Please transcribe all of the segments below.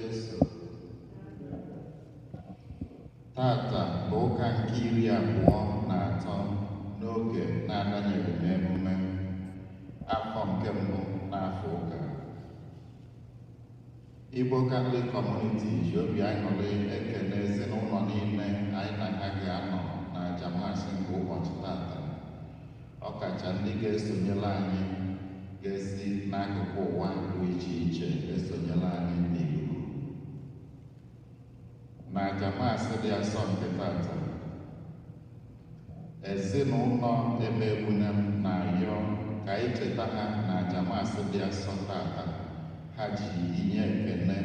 Jesu. Tata bụ ụka nke 23 n'oge na-adanyeghị n'emume afọ nke mbụ n'afọ ụka. Igbo Catholic Community ji obi aṅụrị ekele ezinụlọ niile anyị na ha ga-anọ na aja Maasị nke ụbọchị tata, ọkacha ndị ga-esonyere anyị ga-esi n'akụkụ ụwa dị iche iche esonyere anyị n'ikuku. Na aja Maasị dị asọ nke tata, ezinụlọ Emegbunam na-ayọ ka anyị cheta ha na aja Maasị dị asọ tata. Ha ji inye ekene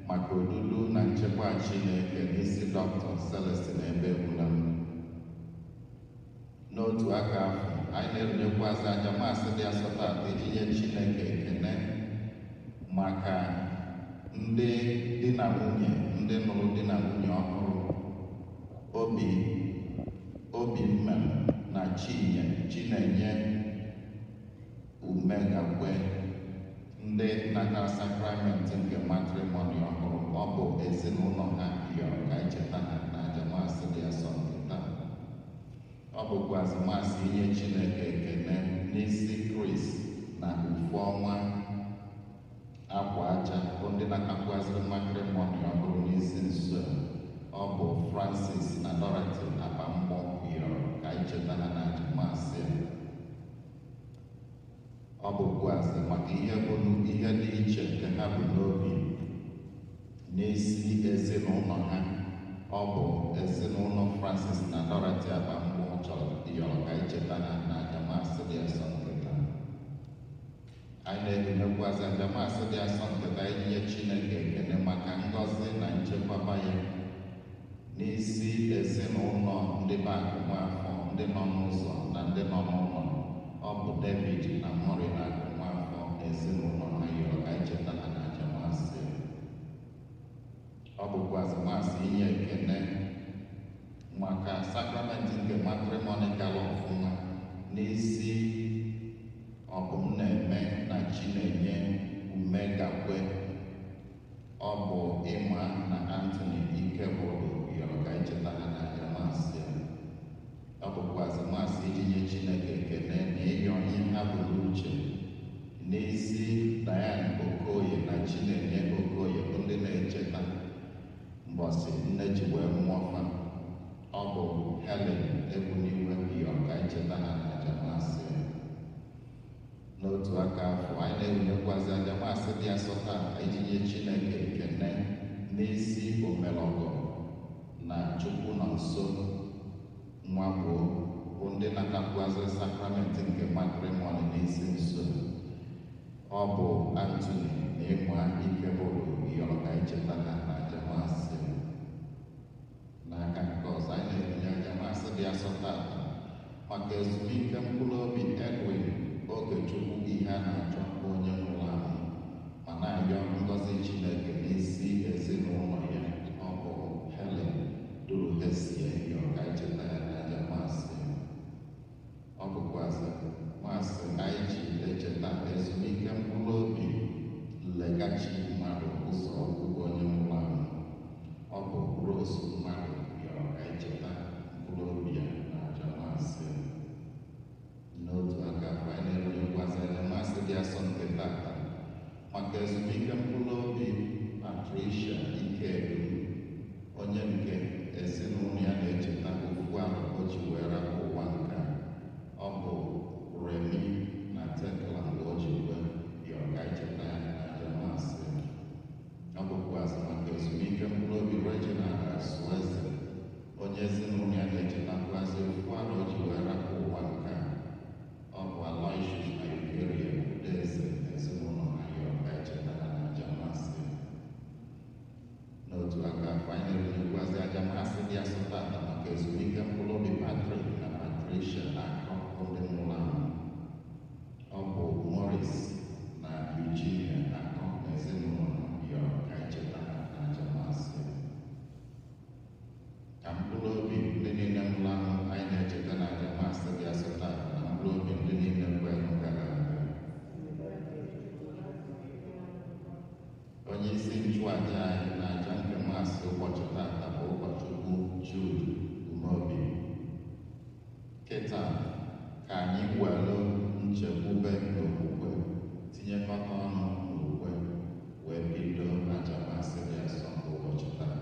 maka odudu na nchekwa Chineke n'isi Dr. Celestine Emegbunam. N'otu aka afọ, anyị na-erunyekwazị aja Maasị dị asọ tata iji nye Chineke ekene maka ndị di na nwunye, ndị nụrụ di na nwunye ọhụrụ, Obi Mmem na Chinenye Umegakwe, ndị natara sakramenti nke matrimony ọhụrụ. Ọ bụ ezinụlọ ha yọrọ ka anyị cheta ha na aja Maasị dị asọ nke taa. Ọ bụkwazị Maasị inye Chineke ekene n'isi Chris na Ufuọma Akwa Aja, bụ ndị natakwazịrị matrimony ọhụrụ n'isi nso a. Ọ bụ Francis na Dorothy Abamgbọ yọrọ ka anyị cheta ha na aja Maasị a. Ọ bụkwazị maka ihe bụ ihe dị iche nke ha bụ n'obi n'isi ezinụlọ ha. Ọ bụ ezinụlọ Francis na Dorothy Abamgbọ chọrọ yọrọ ka anyị cheta ha na aja Maasị dị asọ nke taa. Anyị na-ebunyekwazị aja Maasị dị asọ nke taa iji nye Chineke ekene maka ngọzi na nchekwaba ya n'isi ezinụlọ ndị be Akụnwafọ, ndị nọ n'ụzọ na ndị nọ n'ụlọ. Ọ bụ David na Maureen Akụnwafọ na ezinụlọ ha yọrọ ka anyị cheta ha na aja Maasị. Ọ bụkwazị Maasị inye ekene maka sakramenti nke matrimony gara ọfụma n'isi Ọbụmneme na Chinenye Umegakwe. Ọ bụ Ịma na Anthony Ikebụlụ yọrọ ka anyị cheta ha na aja Maasị. Ọ bụkwazị Maasị iji nye Chineke ekene na ịyọ ihe ha bụ n'uche n'isi Diane Okoye na Chinenye Okoye, bụ ndị na-echeta mbọsị nne ji wee mụọ fa. Ọ bụ Helen Egbuniwe yọrọ ka anyị cheta ha na aja Maasị. N'otu aka afọ, anyị na-ewunyekwazị aja Maasị dị asọ taa iji nye Chineke ekene n'isi Omelọgọ na Chukwu nọ nso Nwagbuo, bụ ndị natakwazị sakramenti nke matrimony n'isi nso. Ọ bụ Anthony na Ịma Ikebụlụ yọrọ ka anyị cheta ha na aja Maasị. N'aka nke ọzọ, anyị na-ebunye aja Maasị dị asọ tata maka ezumike mkpụrụ obi Edwin Ogechukwu ihe a na-achọ, bụ onye nwụrụ anwụ, ma na-ayọ ngọzi Chineke n'isi ezinụlọ ya. Ọ bụ Helen Duruhesie yọrọ ka anyị cheta ya na aja Maasị. Ọ bụkwazị Maasị anyị ji echeta ezumike mkpụrụ obi Legachi Mmadụ Ụzọ Ukwu, bụ onye nwụrụ anwụ. Ọ bụ Rose Mmadụ yọrọ ka anyị cheta mkpụrụ obi ya na aja Maasị. N'otu aka afọ, anyị na-erunyekwazị aja Maasị dị asọ nke tata maka ezumike mkpụrụ obi Patricia Ikeke. Ka anyị welụ nchekwube na okwukwe tinyekọta ọnụ n'ukwe wee bido aja masị dị asọ nke ụbọchị taa.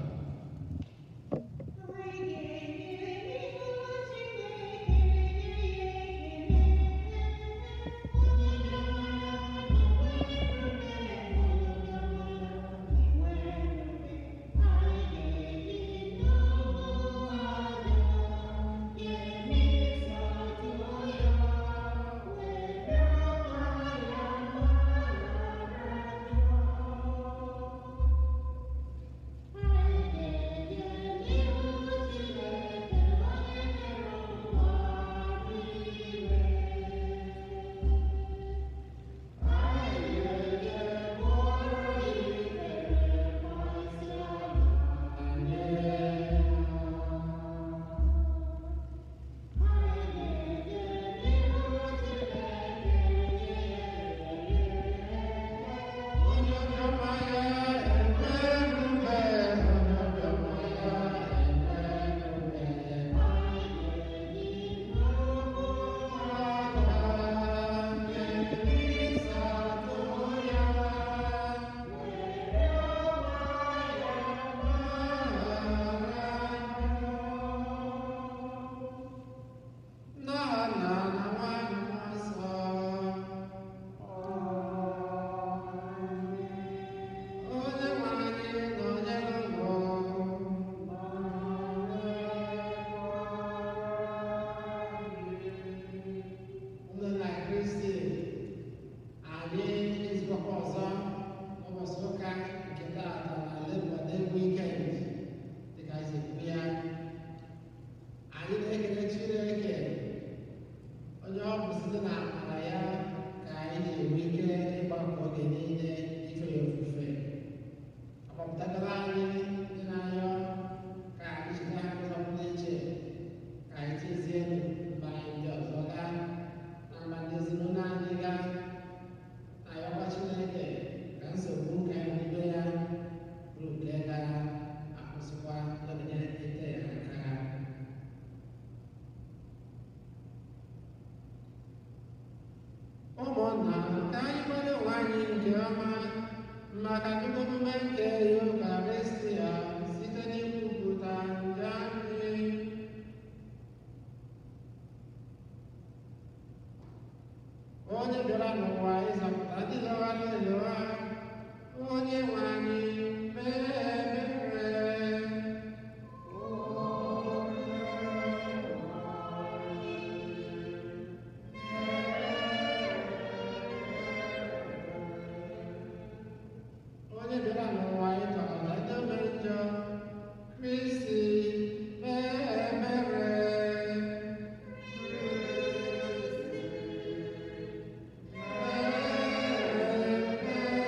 Ụmụnna, ka anyị kwado onwe anyị nke ọma maka nnukwu emume nke Eucharistia site n'ikwupụta njọ anyị. Onye bịara n'ụwa ịzọpụta ndị lọghara elogha, onye nwe anyị mee ebere. Onye bịara n'ụwa ịtọghata ndị mere njọ, Kristi mee ebere. Mee ebere.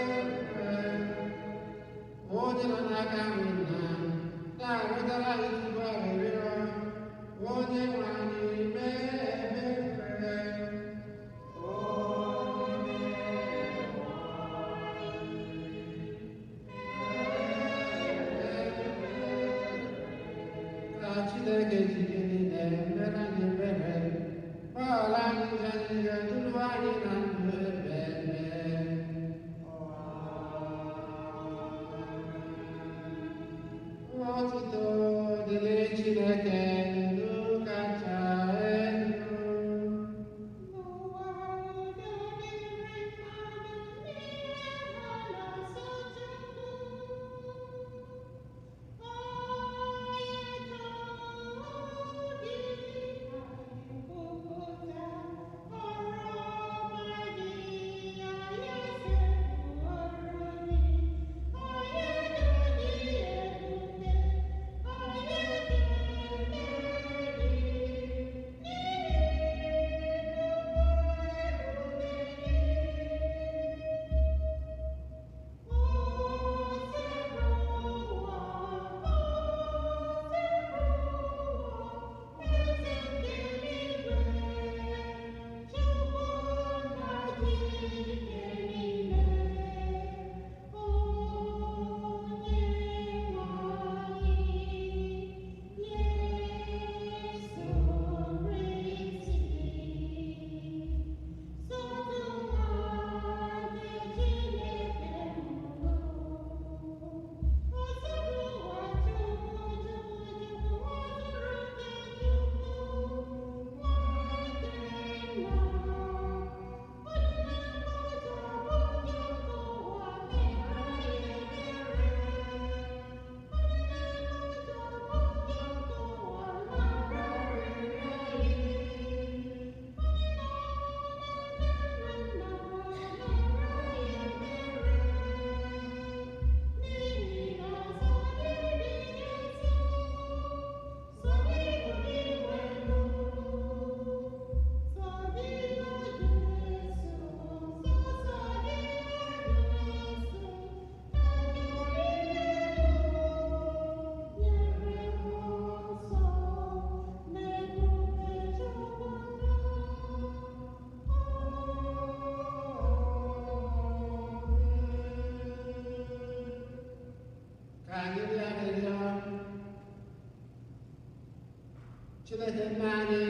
Chineke nna anyị,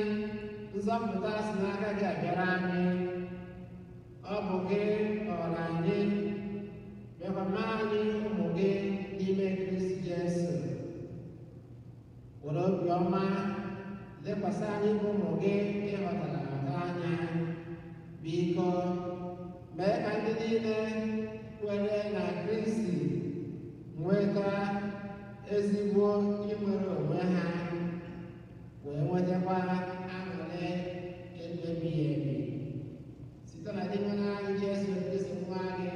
nzọpụta si n'aka gị abịara anyị. Ọ bụ gị họrọ anyị, bịakwa mee anyị ụmụ gị n'ime Kristi Jesu. Were obiọma lekwasị anyị bụ ụmụ gị ịghọtara aka anya. Biko, mee ka ndị niile kwere na Kristi nweta ezigbo inwere onwe ha, wee nwetakwa aṅụrị ndụ ebighị ebi. Site na Dinwenụ anyị Jesu Kristi nwa gị,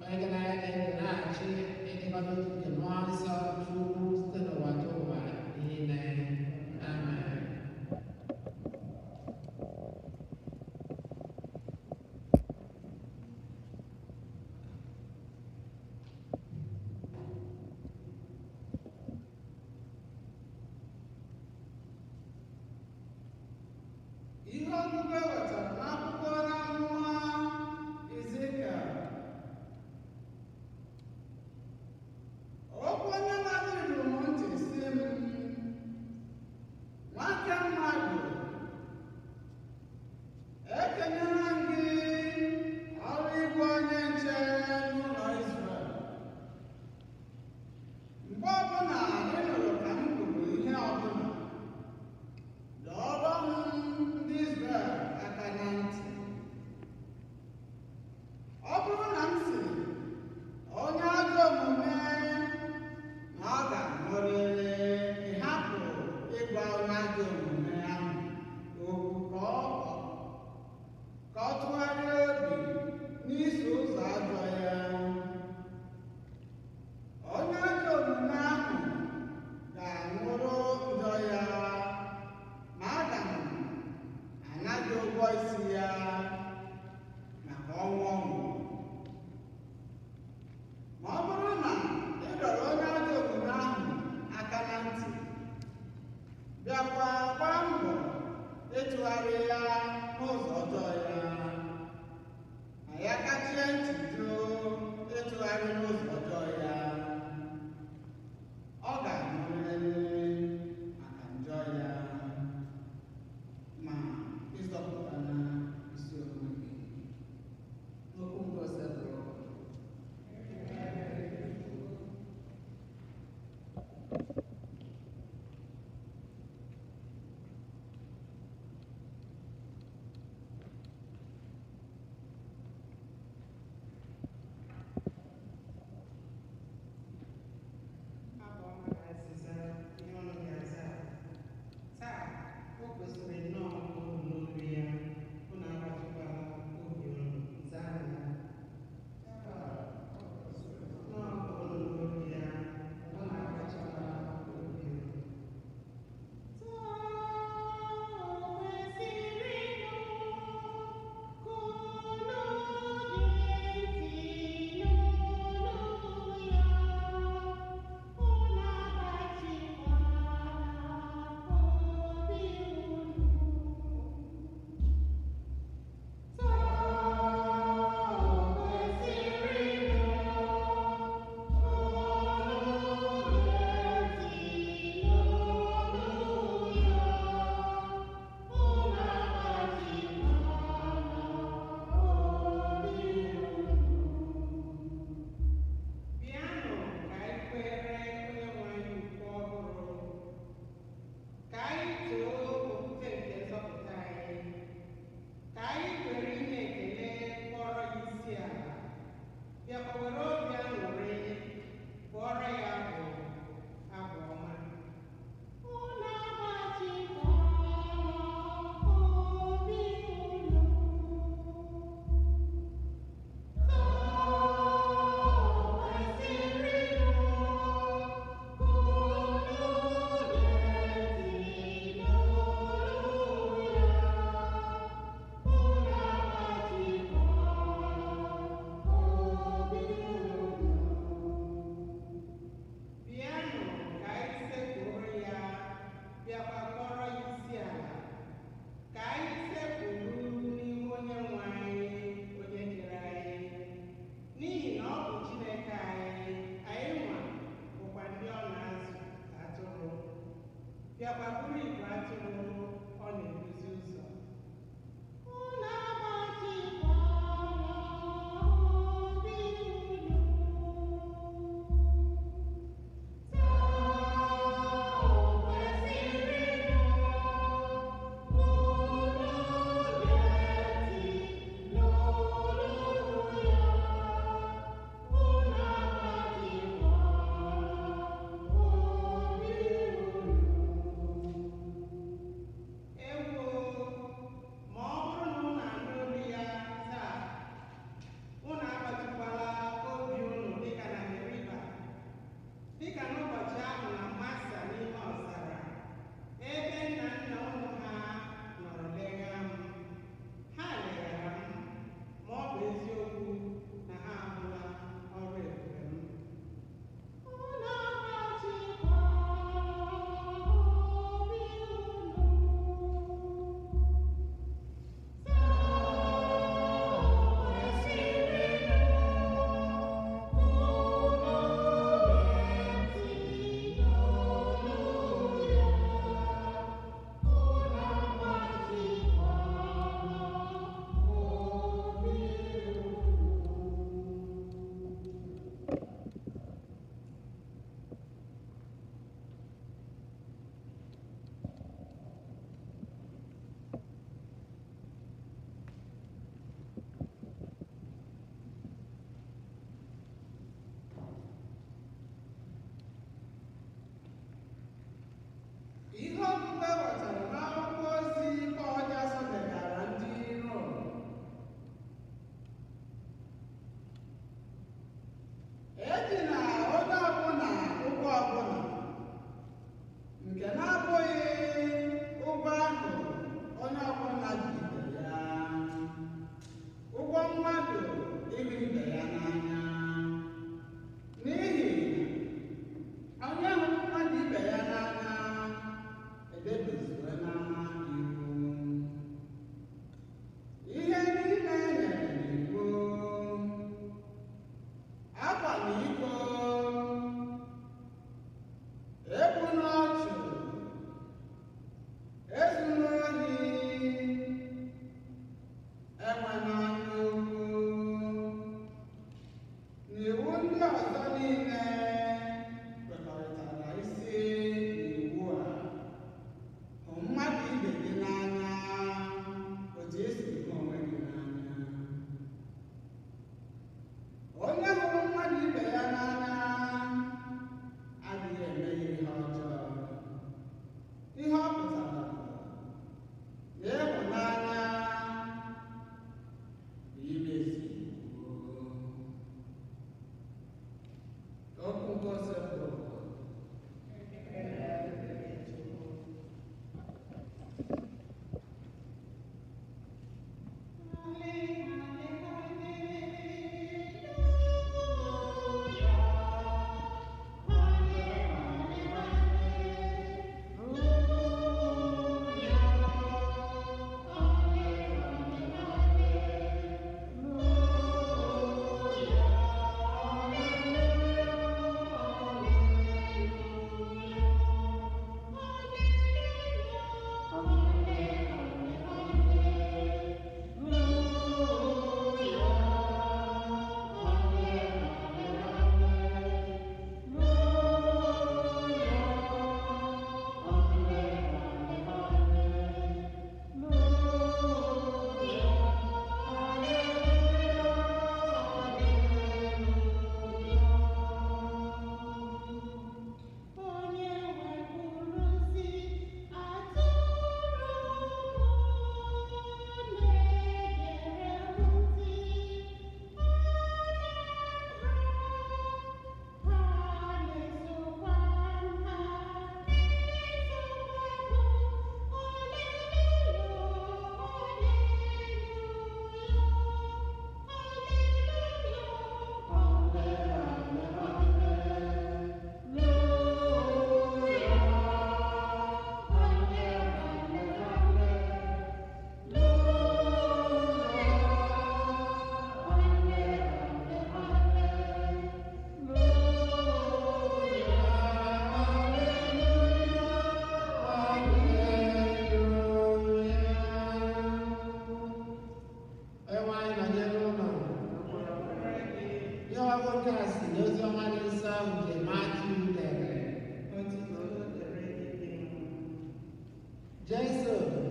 onye gị na ya na-ede na-achị ịdịkọ n'otu nke Mmụọ Nsọ Chukwu site n'ụwa tụ ụwa niile. Amen. Ihe ọgụgụ e wetara n'akwụkwọ onye amụma Ezekiel. Okwu onye mmadụ ruru m ntị sị m, nwa nke mmadụ, ekenyela m gị ọrụ ịbụ onye nche n'ụlọ Izrel. Mgbe ọbụla ị nụrụ ka m kwuru ihe ọbụla, dọọrọ m ndị Izrel aka na ntị. Ọ bụrụ na m sị onye ajọ omume na ọ ga-anwụrịrị, ị hapụ ịgwa onye ajọ omume ahụ okwu ka ọ tụgharịa obi n'iso ụzọ ajọ ya. Onye ajọ omume ahụ ga-anwụrụ njọ ya, ma aga m anaghị ụgwọ isi ya maka ọnwụ ọ nwụrụ. Ma ọ bụrụ na ị dọrọ onye ajọ omume ahụ aka na ntị, bịakwa gbaa mbọ ịtụgharị ya n'ụzọ ọjọọ ya, ma ya kachie ntị jụ ịtụgharị n'ụzọ ọjọọ ya, ọ ga-anwụrịrị maka njọ ya, ma ịzọpụtala isi onwe gị. Okwu nke Osebụrụ. Abụ ọma na azịza ihe ọnụ ga-aza. Taa, o kwesịrị nnọọ ka unu n'olu ya, unu agbatịkwala obi unu, zaa ya. Nnọọ ka unu n'olu ya, unu agbatịkwala obi unu. Thank you.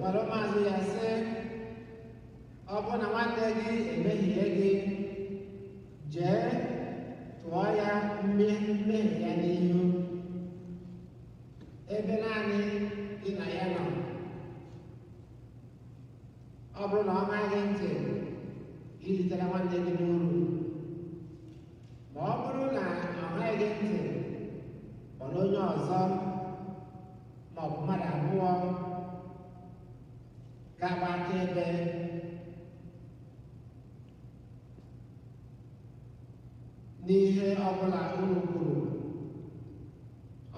gwara ụmụazụ ya sị, ọ bụrụ na nwanne gị emehie gị, jee tụọ ya mmehie ya n'ihu, ebe naanị gị na ya nọ. Ọ bụrụ na ọ ṅaghị ntị, i ritere nwanne gị n'uru. Ma ọ bụrụ na ọ ṅaghị ntị, kpọrọ onye ọzọ ma ọ bụ mmadụ abụọ ga-agba akaebe. N'ihe ọbụla unu kwuru.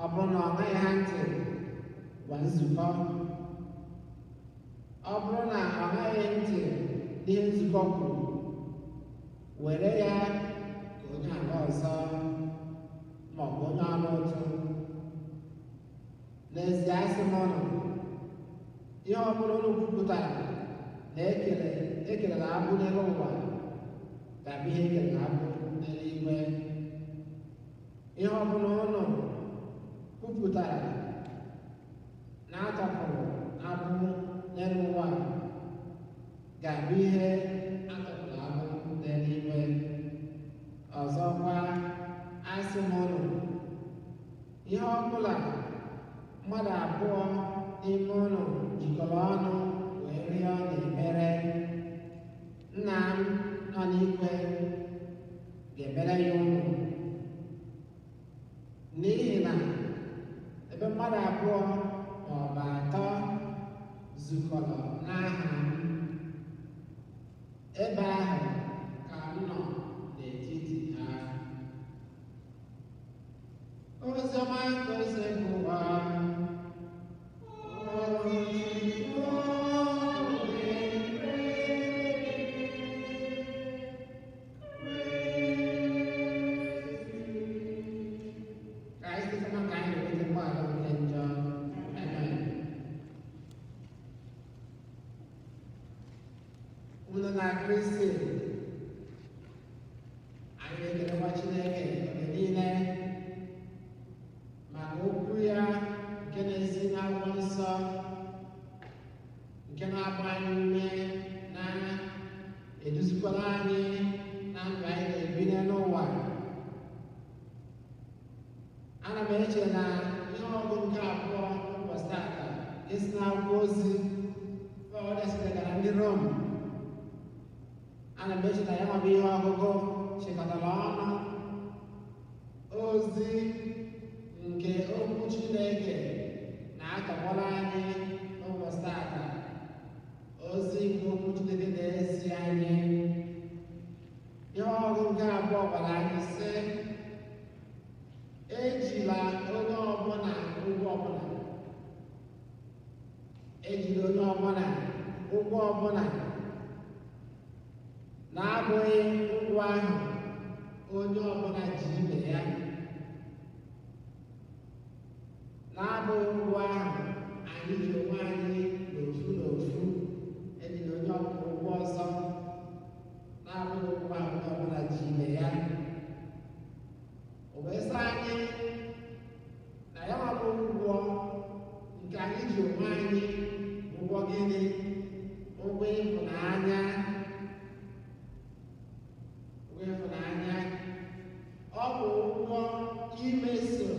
Ọ bụrụ na ọ ṅaghị ha ntị, gwa nzukọ. Ọ bụrụ na ọ ṅaghị ntị n'ihe nzukọ kwuru, were ya ka onye ala ọzọ ma ọ bụ onye ọrụ ụtụ. N'ezie asị m unu, ihe ọbụla unu kwupụtara na ekerela agbụ n'elu ụwa ga-abụ ihe ekerela agbụ n'eluigwe. Ihe ọbụla unu kwupụtara na atọpụrụ agbụ n'elu ụwa ga-abụ ihe atọpụrụ agbụ n'eluigwe. Ọzọkwa, asị m unu, ihe ọbụla mmadụ abụọ n'ime unu jikọrọ ọnụ wee rịọ n'ekpere, Nna m nọ n'igwe ga-emere ya unu. N'ihi na ebe mmadụ abụọ ma ọ bụ atọ zukọrọ n'aha m, ebe ahụ ka m nọ n'etiti ha. Oziọma nke Osebụwa. Ka anyị site na ka anyị na-enweta mgbaghara nke njọ. Amen. Unu na Kristi, anyị na-ekelekwa Chineke oge niile maka okwu ya nke na-esi n'akwụkwọ nsọ, nke na-agba anyị ume na-eduzikwara anyị na ndụ anyị na-ebi n'ụwa. Ana m eche na ihe ọgụ nke abụọ ụbọchị taata esi n'akwụkwọ ozi Pọl desigara ndị Rom. Ana m eche na ya bụ ihe ọgụgụ chịkọtara ọnụ ozi nke okwu Chineke na-atọgbọrọ anyị n'ụbọchị taata, ozi nke okwu Chineke na-ezi anyị. Ihe ọgụgụ nke abụọ gwara anyị sị, ejila onye ọbụla ụgwọ ọbụla, ejila onye ọbụla ụgwọ ọbụla na-abụghị ụgwọ ahụ onye ọbụla ji ibe ya, na-abụghị ụgwọ ahụ anyị ji onwe anyị n'ofu n'ofu. Ejila onye ọbụla ụgwọ ọzọ na-abụghị ụgwọ ahụ onye ọbụla ji ibe ya. O wee sị anyị na ya bụ ụgwọ nke anyị ji onwe anyị, ụgwọ gịnị? Ụgwọ ịhụnanya. Ụgwọ ịhụnanya. Ọ bụ ụgwọ imeso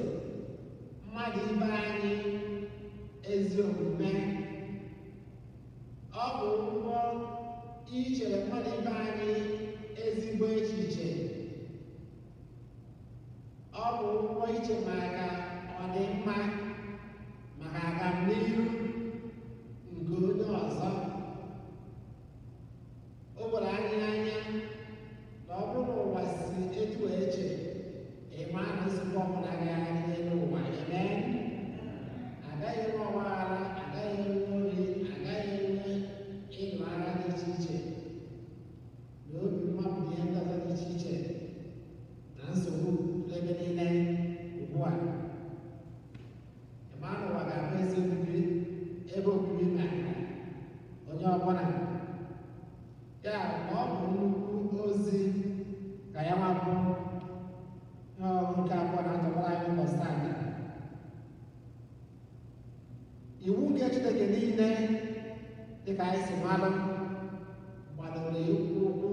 mmadụ ibe anyị ezi omume. Ọ bụ ụgwọ ichere mmadụ ibe anyị ezigbo echiche. Ọ bụ ụgwọ iche maka ọdịmma, maka agamnihu nke onye ọzọ. O gwara anyị anya na ọ bụrụ na ụwa si etu eche, ịma na nsogbu ọbụla agaghị adị n'elu ụwa. Amen. Agaghị enwe ọgbaghara, agaghị enwe ori, agaghị enwe ịlụ agha dị iche iche, na obi mmapụ na ihe ndị ọzọ dị iche iche, na nsogbu ebe niile ugbu a. Ịma na ụwa ga-abụ ezi obibi, ebe obibi maka onye ọbụla. Ya ma ọ bụ nnukwu ozi ka ya nwapụ ihe ọgụgụ nke abụọ na-atọgbọrọ anyị ụbọchị taata. Iwu nke Chineke niile Dịka anyị si malụ, gbadoro ụkwụ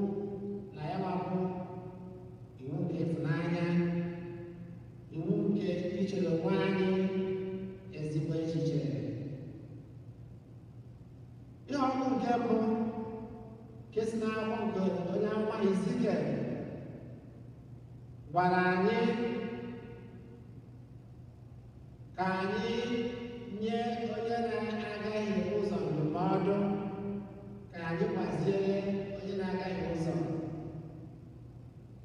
na ya bụ iwu nke ịfụnanya, iwu nke ichere onwe anyị ezigbo echiche. Ihe ọgụgụ nke mbụ nke si n'akwụkwọ nke onye amụma Ezikiel gwara anyị ka anyị nye onye na-agaghị ụzọ ndụmọdụ, ka anyị gbaziere onye na-agaghị ụzọ.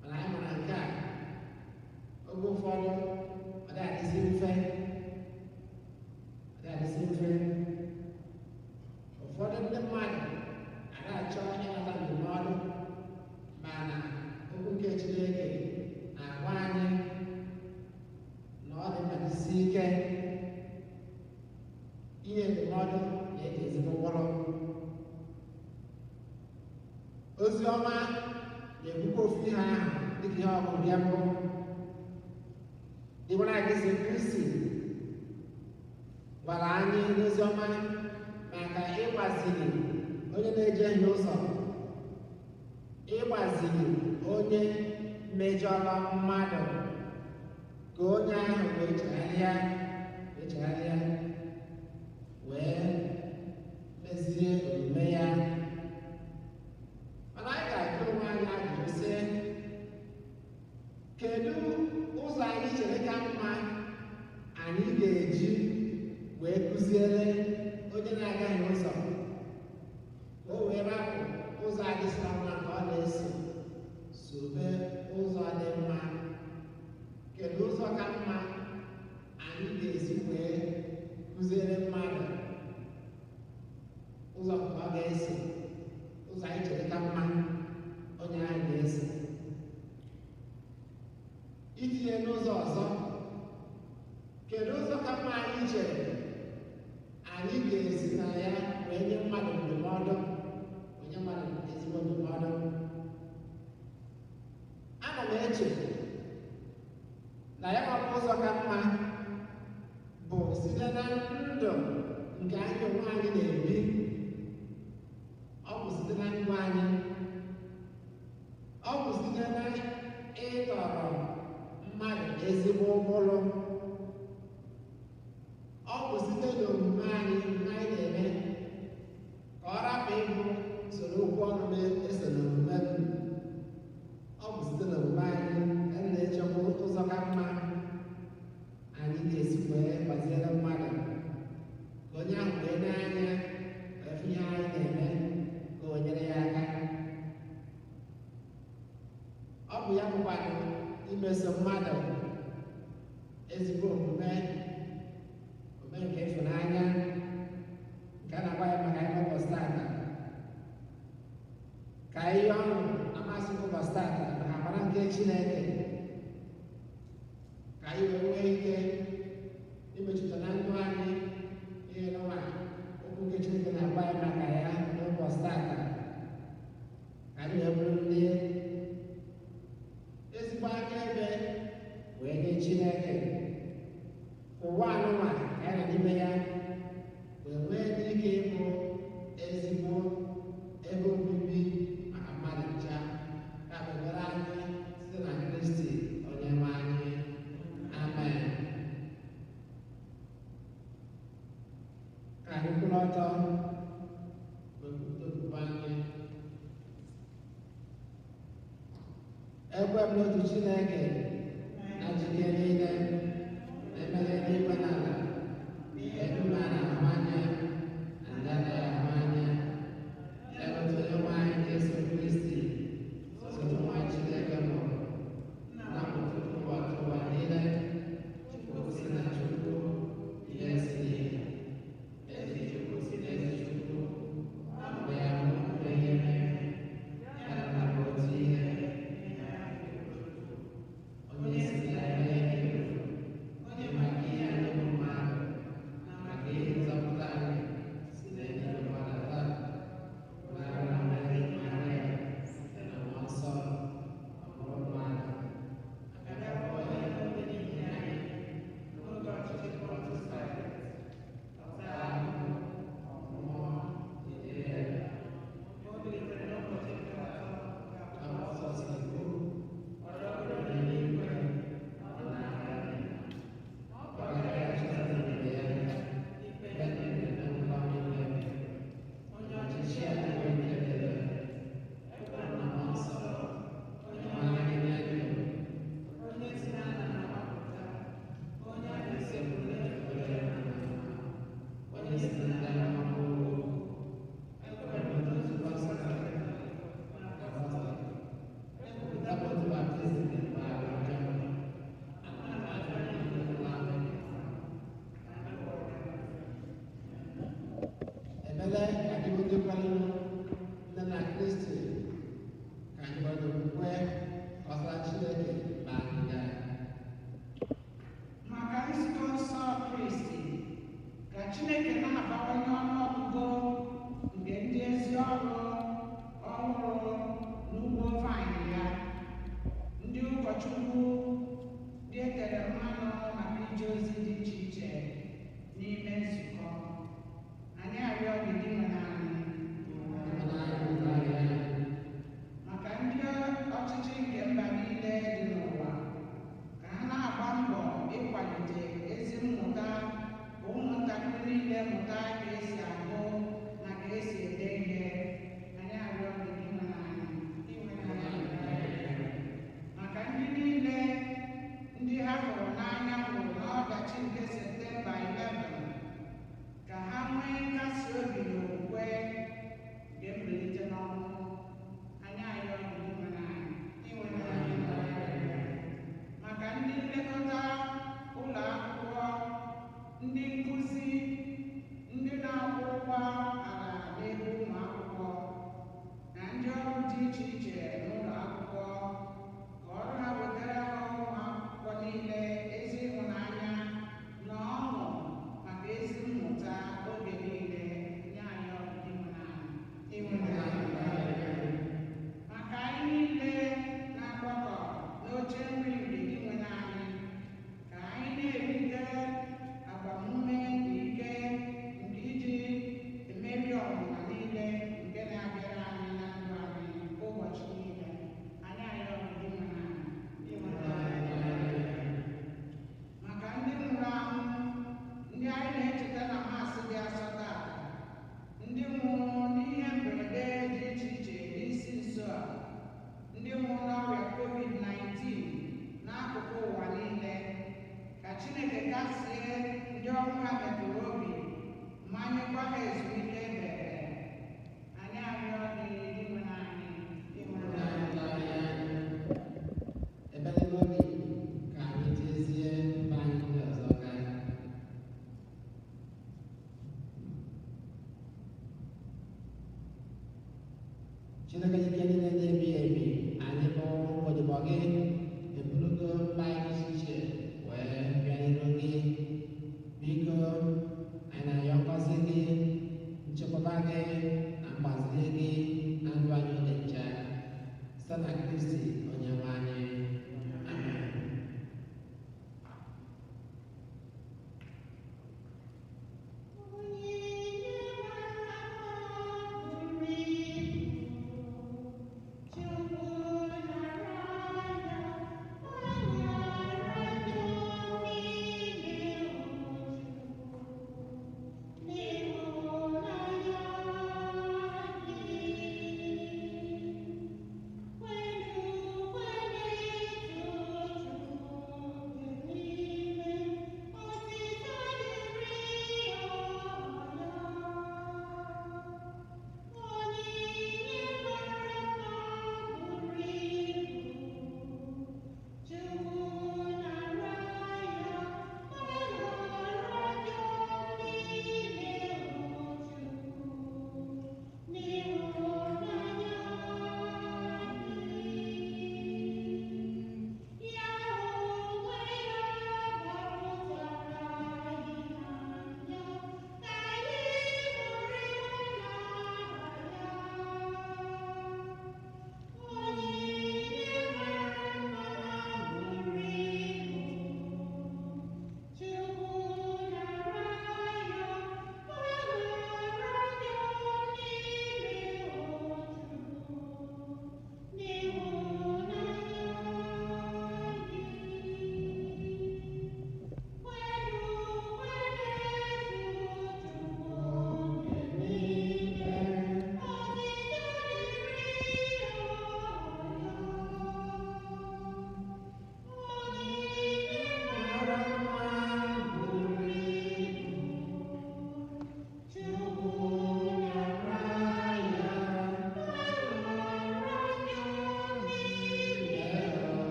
Mana anyị mara nke a, oge ụfọdụ ọ dị mfe, ọ dị mfe. Ụfọdụ ndị mmadụ na-achọ ịnata ndụmọdụ, mana okwu nke Chineke na-agwa anyị na ọ dị mkpa isi ike inye ndụmọdụ na-eji ezigbo mkpụrụ. Ozi ọma na-ekwukwa ofu ihe ahụ dịka ihe ọgụgụ nke mbụ. Dịkwara Jesu Kristi gwara anyị n'ozi ọma maka ịgbaziri onye na-ejehie ụzọ, ịgbaziri onye mejọrọ mmadụ ka onye ahụ wee chegharịa wee mezie omume ya. Mana anyị ga-ajụ onwe anyị ajụjụ sị, kedu ụzọ anyị chere ka mma anyị ga-eji wee kụziere onye na-agaghị ụzọ ka o wee rapụ ụzọ adịsịla mma nke ọ na-eso, sobe ụzọ dị mma? Kedu ụzọ ka mma anyị ga-esi wee kụziere mmadụ ụzọ nke ọ ga-eso, ụzọ anyị chere ka mma onye ahụ ga-eso? Itinye n'ụzọ ọzọ, kedu ụzọ ka mma anyị chere anyị ga-esi na ya wee nye mmadụ ndụmọdụ, onye mmadụ ezigbo ndụmọdụ? Ana m eche na ya bụ ụzọ ka mma bụ site na ndụ nke anyị onwe anyị na-ebi. Ọ bụ site na ndụ anyị, ọ bụ site na ịtọrọ mmadụ ezigbo ụkpụrụ, ọ bụ site n'omume anyị anyị na-eme ka ọ rapụ ịbụ soro okwu ọnụ na-eso n'omume m. Ọ bụ site n'omume anyị ka m na-echekwa ụzọ ka mma anyị ga-esi wee gbaziere mmadụ ka onye ahụ wee n'anya wee fụ ihe anyị na-eme ka o nyere ya aka. Ọ bụ ya bụkwanụ imeso mmadụ ezigbo omume, omume nke ịfụnanya nke a na-agwa ya maka anyị ụbọchị tata. Ka ihe ọṅụ na-amasị ụbọchị tata maka amara nke Chineke, ka anyị wee nwee ike imechuta na ndụ anyị ihe n'ụwa okwu nke Chineke na-agwa ya maka ya n'ụbọchị tata, ka anyị wee bụrụ ndị ezigbo akaebe wee nye Chineke. Ụwa anụnwa ka anyị nọ n'ime ya wee nwee ike ịbụ ezigbo ebe obibi maka mmadụ ncha. Ka ekpere anyị site na Kristi onye nwe anyị. Amen. Ka anyị kwụrụ ọtọ wee okwukwe anyị. Ekwe m n'otu Chineke na njike niile na-emeghe n'igwe na ala, ebe mma na-ahụ anya na ndị anaghị ahụ anya, ya bụ otu Onyenwe anyị Jesu Kristi, sotu nwa Chineke mụrụ na ụtụtụ ụwa ụwa niile, Chukwu si na Chukwu, ihe si n'ihe, ezi Chukwu si n'ezi Chukwu, mgbe ya mgbe ihe mere, ya na bụ otu ihe. Ekpere ka anyị bụ ndị kwerenụ nne na Kristi, ka anyị nwere okwukwe gbasara Chineke ma anyị gaa. Maka nzukọ nsọ Kristi, ka Chineke na-abawanye ọnụọgụgụ nke ndị ezi ọrụ ọhụrụ n'ugbo vaịn ya, ndị ụkọchukwu ndị e tere mmanụ maka ije ozi dị iche iche n'ime nzukọ. Anyị arịọ gị, Dinwenụ anyị. Maka ndị ọchịchị nke mba niile dị n'ụwa, ka ha na-agba mbọ ịkwalite ezi mmụta, ka ụmụntakịrị niile mụta ka esi agụ na ka esi ede ihe. Anyị arịọ gị, Dinwenụ anyị. Maka ndị niile ndị ha hụrụ n'anya nwụrụ n'ọdachi nke Septemba 11, ka ha nwee nkasi obi na okwukwe nke mbilite n'ọnwụ. Anyị arịọ gị, Dinwenụ anyị. Maka ndị nlekọta ụlọ akwụkwọ, ndị nkụzi, ndị na-akwụ ụgwọ ala n'ebe ụmụ akwụkwọ, na ndị ọrụ dị iche iche n'ụlọ akwụkwọ, ka ọrụ ha wetara ha ụmụ akwụkwọ niile ezi ịhụnanya na ọṅụ maka ezi mmụta oge niile. Nye anyị ọrụ, Dinwenụ anyị. Maka anyị niile na-agbakọ n'oche nri nke Dinwenụ anyị, ka anyị na-erite agbamume na ike nke iji emeri ọnwụnwa niile nke na-abịara anyị na ndụ anyị ụbọchị niile. Anyị arịọ gị, Dinwenụ anyị. Maka ndị nwụrụ anwụ, ndị anyị na-echeta na Maasị dị asọ taa, ndị nwụrụ n'ihe mberede dị iche iche n'isi nso a, ndị nwụrụ n'ọrịa COVID-19 n'akụkụ ụwa niile, ka Chineke kasie ndị ọnwụ ha metụrụ obi ma nyekwa ha ezumike ebere. Anyị arịọ gị, Dinwenụ anyị. Ebere n'obi ka anyị jezie mba anyị ndị ọzọ gaa. Chineke ike niile na-ebighị ebi, anyị bụ odibo gị eburugo mba anyị dị iche iche wee bịa n'iru gị. Biko, anyị na-arịọ ngọzi gị, nchekwaba gị na mgbaziri gị na ndụ anyị oge nche, site na Kristi onye nwe anyị. Amen. Chukwu nara ya, onye ara ya.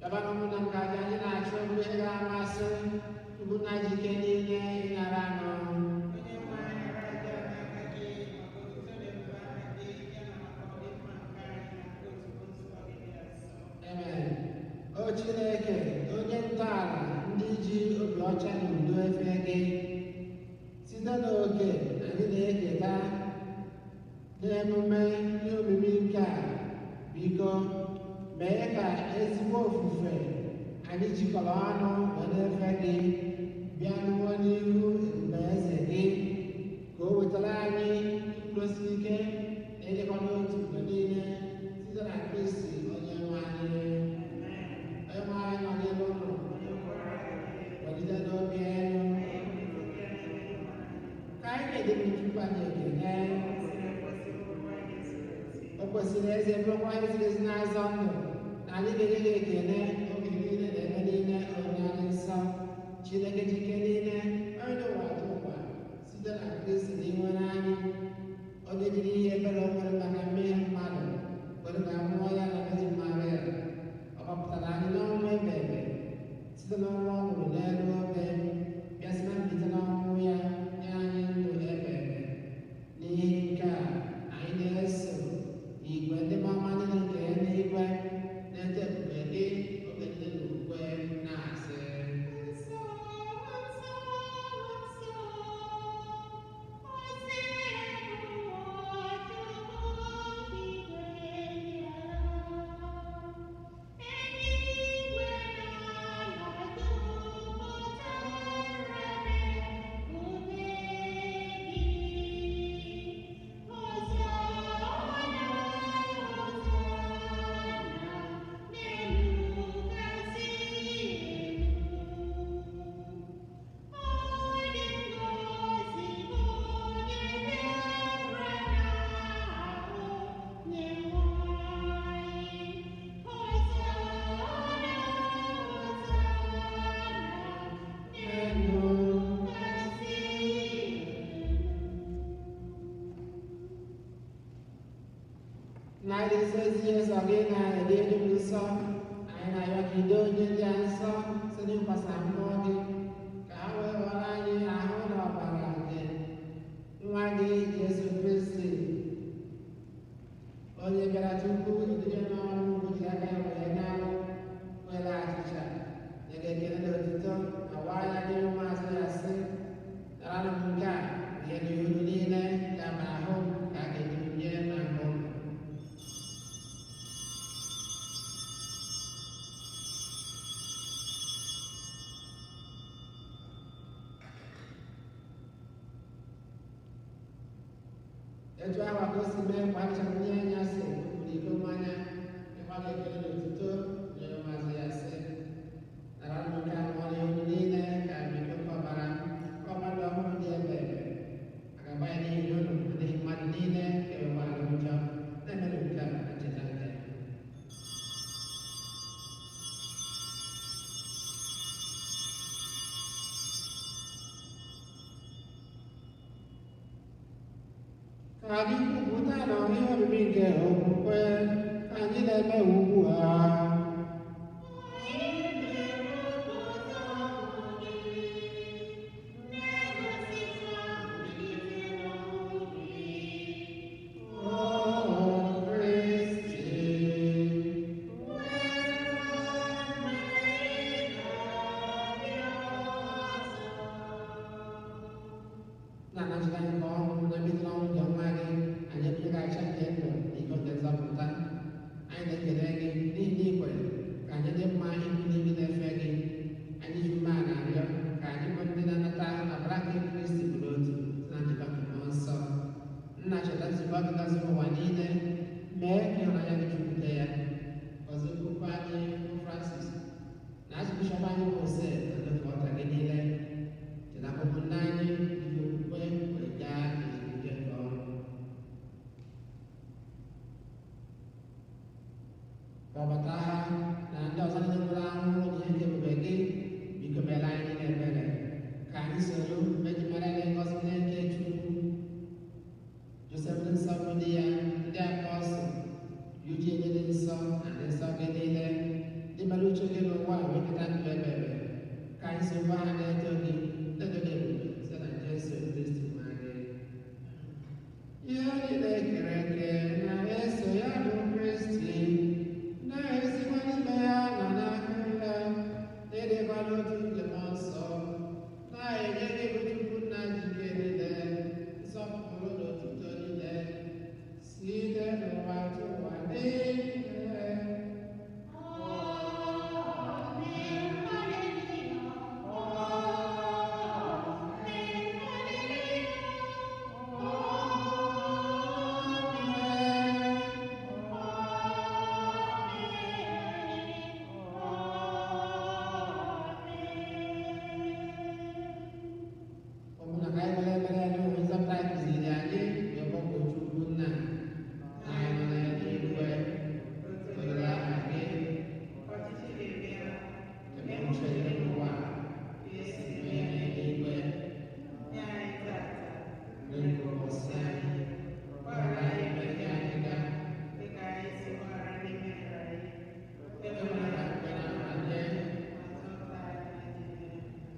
Ebe na ụmụnna m ka aja anyị na-achụ bụrụ ihe ga-amasị Chukwu na ji ike niile ịnara anụ. Onye nwe anyị nara aja n'aka gị maka otuto na ebube aha gị ya na maka ọdịmma nke anyị na nke ozugbo nsọ gị dị asọ. Amen. O Chineke, onye ntọala ndị ji obi ọcha na udo efe gị, site n'oke anyị na-eketa n'emume ihe omimi nke a, biko mee ka ezigbo ofufe anyị jikọrọ ọnụ wee na-efe gị bịa nụọ n'ihu ebube eze gị, ka o wetara anyị nkwụdosi ike na ịdịkọ n'otu mgbe niile site na Kristi onye nwe anyị. Onye nwe anyị nọ n'elu ụlọ, welite n'obi elu, ka anyị na-edebe Chukwu anyị ekele. O kwesịrị eze bụrụkwa ihe ziri ezi na-azọ ndụ na anyị ga-enye gị ekele oge niile na ebe niile, onye anyị nsọ Chineke ji ike niile, onye n'ụwa dị ụwa, site na Kristi na inwere anyị, onye jiri ihe ebere o nwere maka mmehie mmadụ kwere ka mmụọ ya na Virgin Maria. Ọ gbapụtara anyị n'ọnwụ ebe ebe site n'ọnwụ ọ nwụrụ n'elu obe, bịa sị na mbilite n'ọnwụ ya nye anyị ndụ ebe ebe. N'ihi nke a, anyị na-eso igwe ndị mama niile nke eluigwe na-ete ebube gị oge niile n'okwukwe na-asị: Nsọ, nsọ, nsọ, ozi ụwa Chukwu igwe ya. Eluigwe na ala jupụtara n'ebube gị. Hosana, Hosana, n'elu kasị elu. Onye ngọzi bụ onye bịara n'ahụ Onyenwe anyị. Hosana, Hosana, n'elu kasị elu. Na ezi ezi gị na-ede elu m nsọ, anyị na-arịọ ka ido onye ndị a nsọ site n'ịkwasa mmụọ gị, ka ha wee ghọrọ anyị ahụ na ọbara nke nwa gị Jesu Kristi, onye bịara tupu edunye n'ọnwụ bụ ji aka ya wee n'anwụ were achịcha nye gị ekele na otuto ma waa ya n'ihu ụmụazụ ya sị: naranụ m nke a, rie n'ihu niile, ka ma ahụ ka a ga-eji m nye maka unu. Etu ahụ ka o si mee mgbe a chọrọ nye anyasị, o buru iko mmanya, ịgba gị ekele na otuto, nye ụmụazụ ya sị: naranụ nke a ṅụọ n'ihu niile, ka bụ iko nke ọbara m, nke ọbara ọhụrụ dị ebe ebe. A ga-agba ya n'ihi unu na n'ihi mmadụ niile ka e wee gbaghara njọ. Na-emenụ nke a na ncheta nke m. Ka anyị kwupụta na ihe omimi nke okwukwe anyị na-eme ugbu a. O Kristi, na-anachite anyị nke ọnwụ na mbilite n'ọnwụ nke nwa gị, anyị ebule gị aja nke ndụ na iko nke nzọpụta. Anyị na-ekele gị n'ihi na ị kwere ka anyị dị mma ịbụ ndị gị na-efe gị. Anyị ji umeala na-arịọ ka anyị bụ ndị na-anata ahụ na ọbara nke Kristi bụrụ otu site na njikọ nke Mmụọ Nsọ. Nna, cheta nzukọ gị gọziri ụwa niile, mee ka ịhụnanya gị jupụta ya. Gọzie Popu anyị bụ Francis na Archbishọp anyị bụ Ose na ndị ụka gị niile. Chetakwa ụmụnne anyị ndị okwukwe wee gaa ezumike nke ọnwụ. Kpọbata ha na ndị ọzọ niile nwụrụ anwụ n'ihe nke ebube gị, biko meere anyị niile ebere, ka anyị soro mejupụtara gị ngọzi niile nke Chukwu. Josef dị nsọ bụ di ya, ndị apọstụl, Eugene dị nsọ na ndị nsọ gị niile, ndị mere uche gị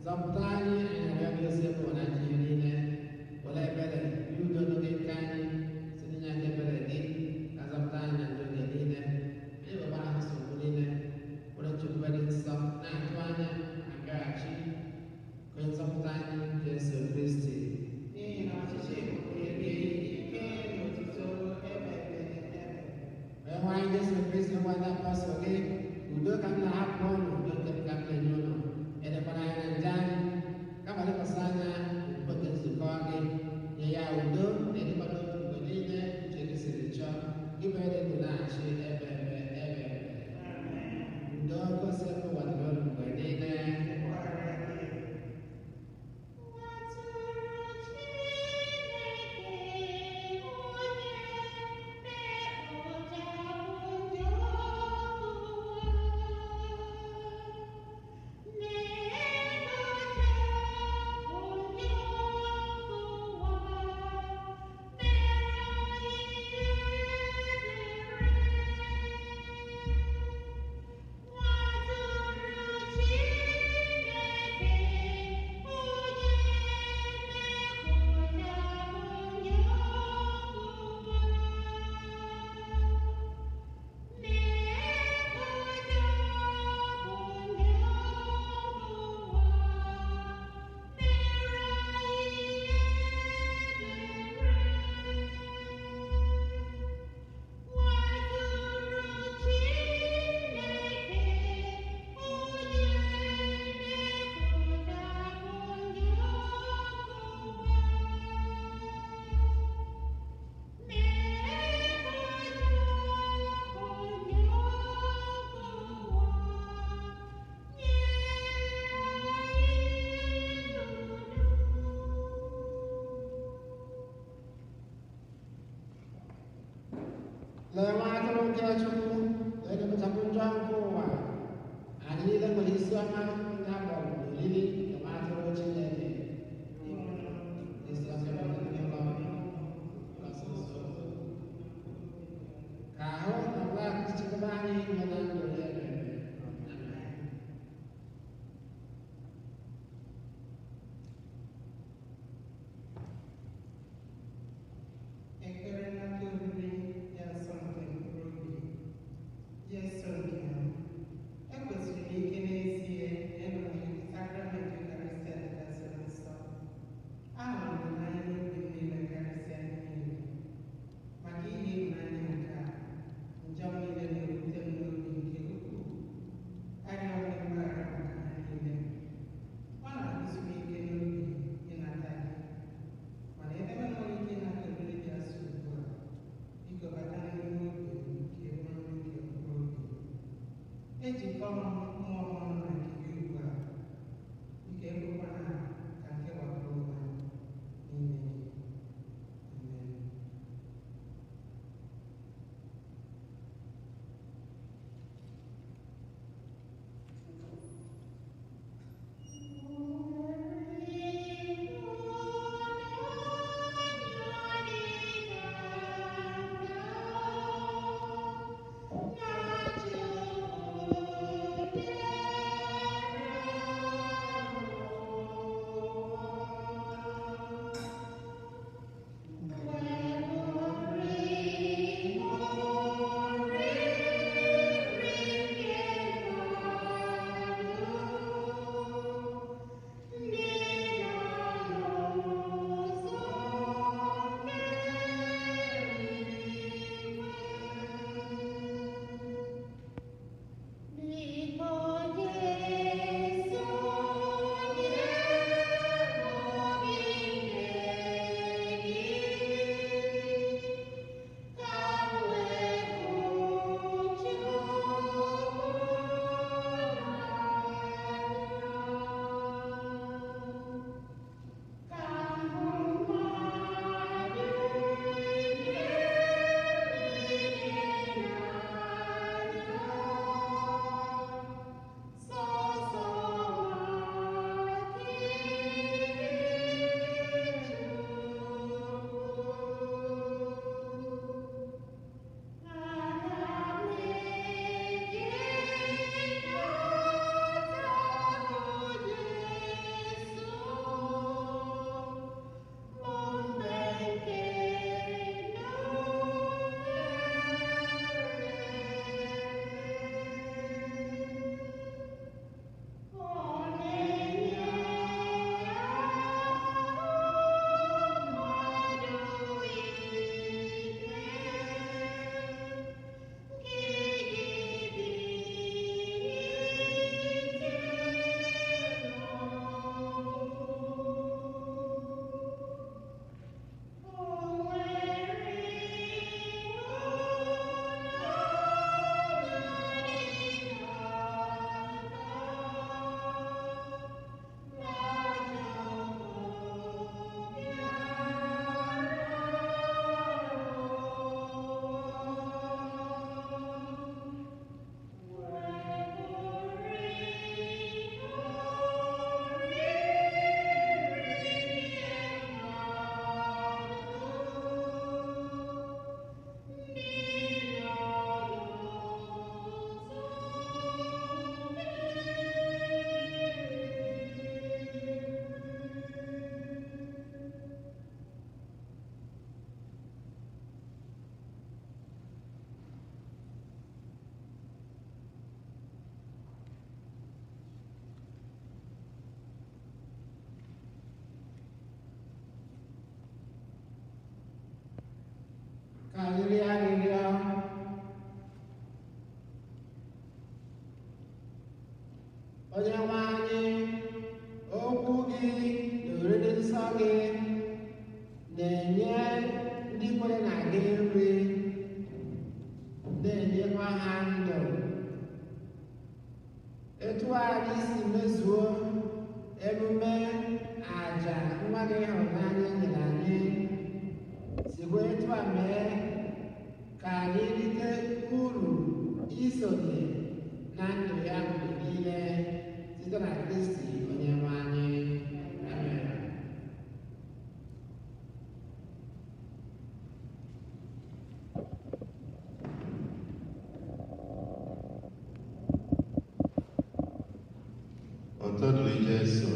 Zọpụta anyị, anyị arịọ gị ose bụ na ji niile. Were ebere nye udo n'oge nke anyị, site n'inye anyị ebere gị, ka zọpụta anyị na njọ oge niile. Anyị nwekwara nsogbu niile, were nchekwube dị nsọ na-atụ anya na ngaghachi onye nzọpụta anyị Jesu Kristi. N'ihi na ọchịchị bụ nke gị, ike na otuto ebe ebe ebe. Onye nwe anyị Jesu Kristi nwa ndị apọstọl gị, udo ka m na-ahapụ ụnụ, udo nke m ka m na-enye ụnụ. Elekwara anya na nje anyị, kama lekwasị anya n'okwukwe nke nzukọ gị. Nye ya udo na ịdịkwa n'otu mgbe niile uche gị siri chọọ, gị bụ onye dị ndụ na-achị ebe ebe ebe ebe. Udo gosi ebe ụwa dịrị ụnụ mgbe niile. Dịkwara gị. Nwatụrụ Chineke, onye na-ekpochapụ njọ ụwa, na-ekpochapụ njọ ụwa, mere anyị ebere. Nwatụrụ Chineke, onye na-ekpochapụ njọ ụwa, na-ekpochapụ njọ ụwa, mere anyị ebere. Nwatụrụ Chineke, onye na-ekpochapụ njọ ụwa, na-ekpochapụ njọ ụwa, nye anyị udo. Lee nwa atụrụ nke Chukwu na-ekpochapụ njọ nke ụwa. Anyị niile nwere isi ọma ndị a kpọrọ n'oriri nke nwa atụrụ Chineke. Isi ọma ndị ụlọ nsọ. Ka ahụ na ọbụla chekwaba anyị nọ na ndụ ya ebe ebe. Amen. Ekpere nnata oriri dị asọ nke mkpụrụ obi. Jesu nke m, ekwesịrị m ike n'ezie na ịnọ na sakramenti Onye nwe anyị, okwu gị na oriri nsọ gị na-enye ndị kwere na gị nri, na-enyekwa ha ndụ. Etu anyị si mezuo emume àjà nwa gị hụrụ n'anya nyere anyị, sikwa etu a mee ka anyị rite uru isonye na ndụ ya mgbe niile site na Kristi onye nwe anyị. Amen. Otito dịrị Jesu.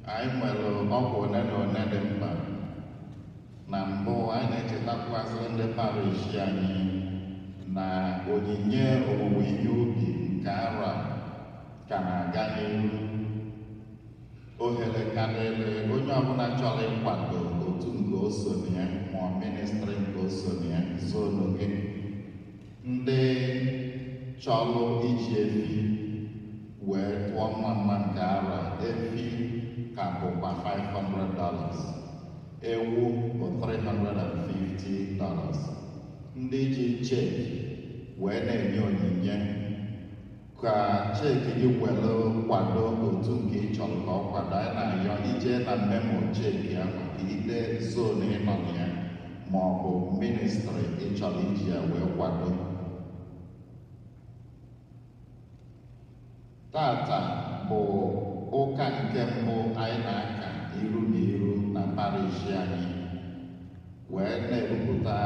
Anyị nwere ọkwa one na one dị mkpa. Na mbụ, anyị na-echetakwazịrị ndị parish anyị na onyinye owuwe ihe ubi nke arọ a ka na-aga n'ihu. Ohere ka dịrị onye ọbụla chọrọ ịkwado otu nke o so na ya ma ọ ministry nke o so na ya, zonu gị. Ndị chọrọ iji efi wee tụọ mma mma nke arọ a, efi ka bụkwa $500, ewu bụ $350. Ndị ji cheque wee na-enye onyinye, ka cheque gị were kwado otu nke ị chọrọ ka ọ kwado. Anyị na-ayọ ije na memo cheque ahụ ka ide zone ị nọ na ya ma ọ bụ ministry ị chọrọ iji ya wee kwado. Tata bụ ụka nke mbụ anyị na-aka iru na iru na parish anyị wee na-ebupụta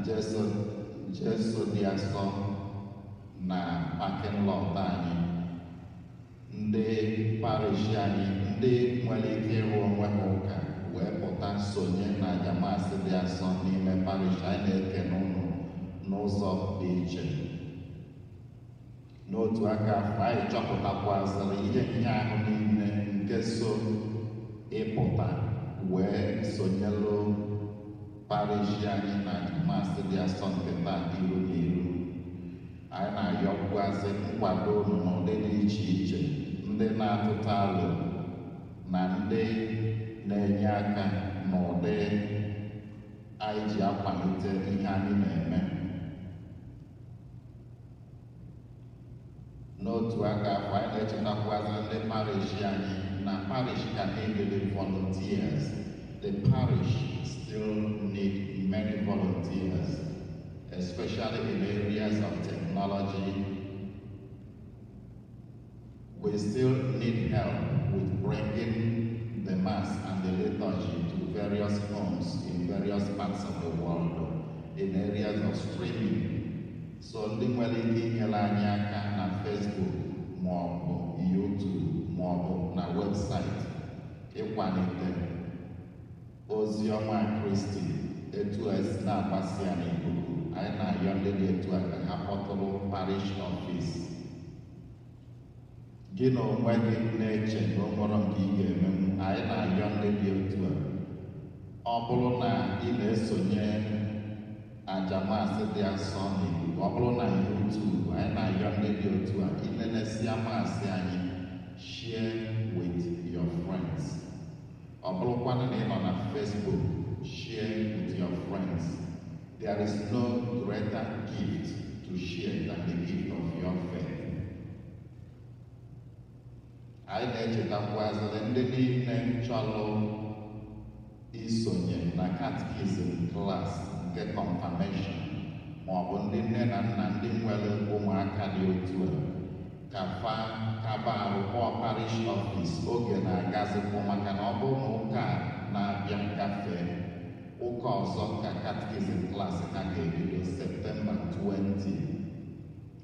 Jesu, Jesu dị asọ na parking lot anyị. Ndị parish anyị, ndị nwere ike ịrụ onwe ha ụka wee pụta sonye na aja Mass dị asọ n'ime parish anyị, na-ekene ụnụ n'ụzọ dị iche. N'otu aka afọ, anyị chọpụtakwazịrị ihe nhịahụ niile nke so ịpụta wee sonyelụ parish anyị na Mass dị asọ nke taa iru na iru. Anyị na-ayọkwazị nkwado unu n'ụdị dị iche iche, ndị na-atụta alo na ndị na-enye aka n'ụdị anyị ji akwalite ihe anyị na-eme. N'otu aka afọ, anyị na-echetakwazị ndị parish anyị na parish ka need the volunteers. The parish still need many volunteers, especially in areas of technology. We still need help with bringing the Mass and the liturgy to various homes in various parts of the world, in areas of streaming. So ndị nwere ike inyere anyị aka na Facebook ma ọ bụ YouTube ma ọ bụ na website ịkwalite ozi ọma Kristi etu esi na-agbasi ya n'ikuku, anyị na-ayọ ndị dị etu a ka ha kpọtụrụ parish office. Gị na onwe gị na-eche na o nwere nke ị ga-emenwu, anyị na-ayọ ndị dị otu a, ọ bụrụ na ị na-esonye aja Mass dị asọ n'ikuku, ọ bụrụ na YouTube, anyị na-ayọ ndị dị otu a, inenesia Mass anyị, share with your friends. Ọ bụrụkwanụ na ị nọ na Facebook, share with your friends. There is no greater gift to share than the gift of your faith. Anyị na-echetakwazịrị ndị niile chọrọ isonye na catechism class nke confirmation ma ọ bụ ndị nne na nna ndị nwere ụmụaka dị otu a, ka fa kaba arụ kpọọ parish office. Oge na-agazikwu, maka na ọ bụrụ na ụka a na-abịa gafee, ụka ọzọ ka catechism class ha ga-ebido. September 20,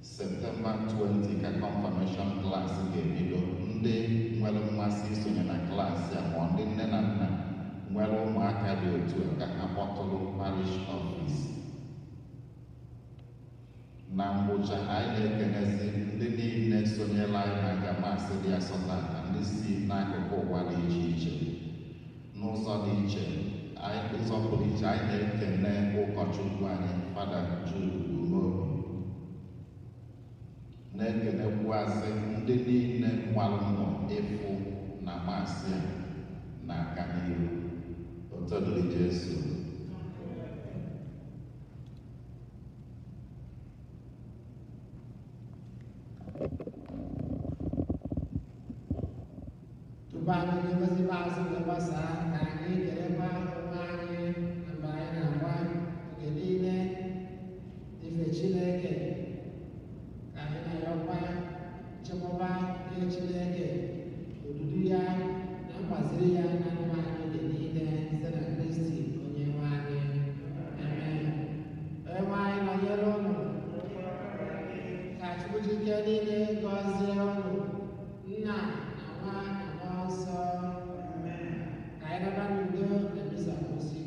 September 20 ka confirmation class ga-ebido. Ndị nwere mmasị isonye na klaasị a ma ọ ndị nne na nna nwere ụmụaka dị otu a, ka ha kpọtụrụ parish office. Na ngwụcha, anyị na-ekenezi ndị niile sonyela anyị na aja Mass dị asọ tata, ndị si n'akụkụ ụwa dị iche iche n'ụzọ dị iche. Anyị ụzọ pụrụ iche, anyị na-ekene ụkọchukwu anyị, Fada Jude Umeobi. Na-ekenekwuazị ndị niile gbalụ mbọ ịfụ na maasị a na-aga n'iru. Otito dịrị Jesu. Tupu anyị ga-egosi ikpeazụ wee gbasaa, ka anyị kelekwa onwe anyị na mgbe anyị na-agba oge niile ife Chineke, ka anyị na-ayọkwa nchekwaba nke Chineke, odudu ya na mgbaziri ya na ndụ anyị oge niile site na Kristi onye nwe anyị. Amen. Onye nwe anyị nọnyere unu. Ka Chukwu ji ike niile gọzie unu, Nna na Nwa na Mmụọ Nsọ. Ka anyị naba n'udo na misa kwụsị.